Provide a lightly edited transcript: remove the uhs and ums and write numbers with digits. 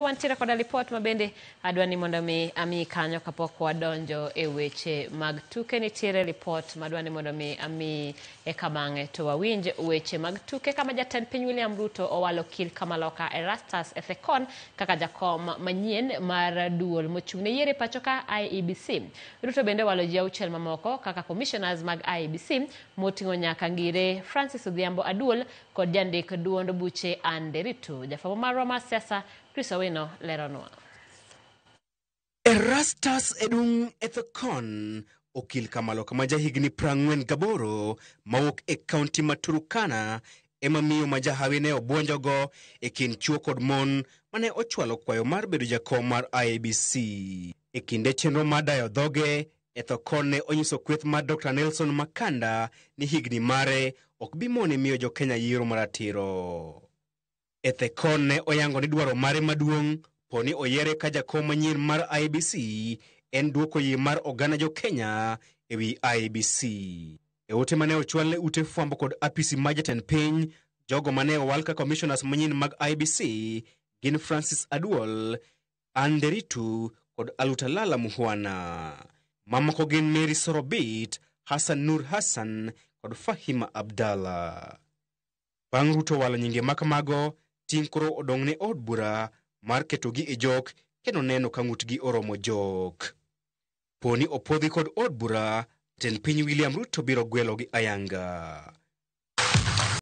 Wantiere koda lipot ma bende adwa ni mondo mi amiyi kanyo kapok wadonjo e weche mag tuke. Nitiere lipot madwa ni mondo mi amiyi eka bang'e to wawinj weche mag tuke kama jatend piny William Ruto owalo okil Kamaloka Erastus Ethekon kaka jakom manyien mar duol mochung' ne yiero e pacho ka IEBC. Ruto bende owalo ji auchiel mamoko kaka commissioners mag IEBC moting'o nyaka ngire Francis Odhiambo Aduol kod jandik duond buche Anne Nderitu. Jafwambo marwa mar siasa Chris Owino leronwa. Erastus Edung Ethekon, okil Kamaloka ma jahigni 48 mawuok e kaunti ma Turkana ema miyo ma jahawi ne obwonjogo e kind chwo kod mon mane ochwalo kwayo mar bedo jakom mar IEBC. E kinde chenro mar dayo dhoge, Ethekon ne onyiso kweth mar Dr. Nelson Makanda ni higni mare ok bi mone miyo jo-Kenya yiero maratiro. Ethekon ne oyango ni dwaro mare maduong' po ni oyiere ka jakom manyien mar IEBC en duoko yie mar oganda jo-Kenya e wi IEBC. E ote mane ochwal ne ute fwambo kod apisi mar jatend piny, jogo mane owal ka commissioners manyien mag IEBC gin Francis Aduol, Anne Nderitu kod Alutalala Muhwana. Mamoko gin Mary Sorobit, Hassan Nur Hassan kod Fahima Abdallah. Bang' Ruto walo nyinge makamago, ting' koro odong' ne od bura mar ketogi e jok kendo neno ka ng'utgi oromo jok. Po ni opodhi kod od bura, jatend piny William Ruto biro gwelogi ayanga.